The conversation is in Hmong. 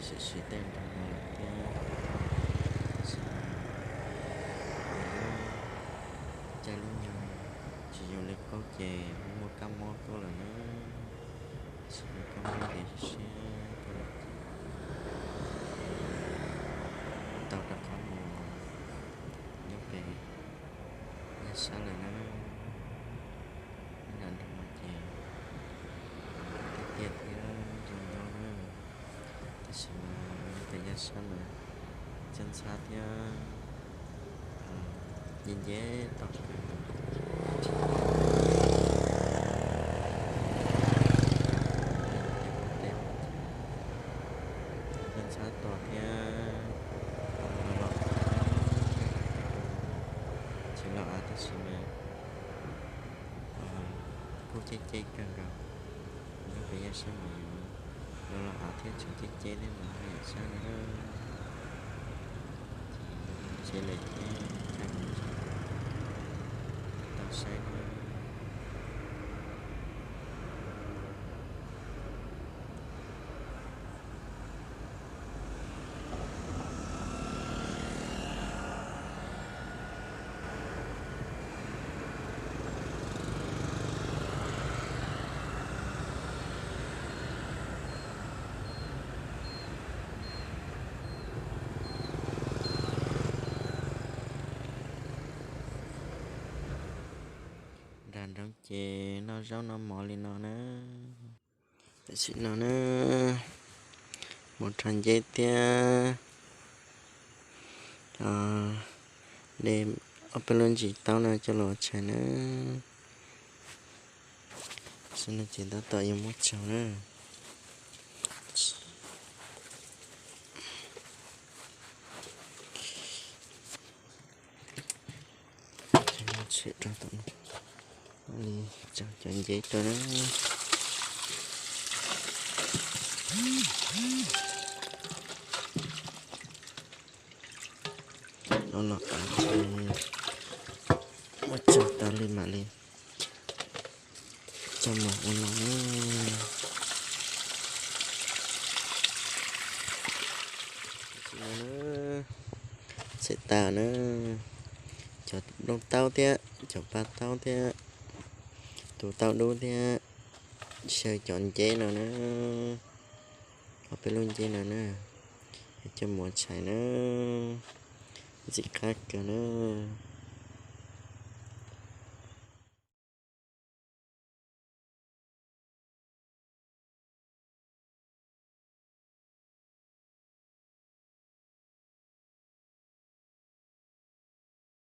Siv siv tej nrog no lawm thiab, tab sis mas lub caij lub nyoog tsis zoo li qub ces muaj kab mob tuaj lawm na. Tab sis mas kab mob ces siab siab tuaj lawm ces tau rov qab mus nyob pem Yaj Sab lawm na. Nyob nram nroog no ces tiaj tiaj thiab zoo nkauj na, tab sis mas nyob pem Yaj Sab mas ntxhab ntxhab thiab nce nce toj kawg nkaus. Ntxhab ntxhab toj thiab los los av, tsis los av tab sis mas kuj ceb ceb kawg nkaus. Nyob pem Yaj Sab mas yuav los los av thiab tseem ceb ceb thiab mas yam sab na. Ces lawm thiab, thaij mus tau saib na. Nram nroog ces noj zaub noj mov li no na. Tam sim no na, mus rho nceb thiab de ob peb lub ntsis taub no coj los tshais na. Tam sim no ces tab tom yuav muab tsaug na. Tshem rau tom no, li tsaug cov nceb rau na. Los los av ces muab tsaug tas li mam li coj mus ua no na. Txhais tas na, cov nplooj taub thiab cov pa taub thiab tus taub dub thiab xyaw cov nceb no na, ob peb lub nceb no na, coj mus tshais na, ntxim qab kawg na.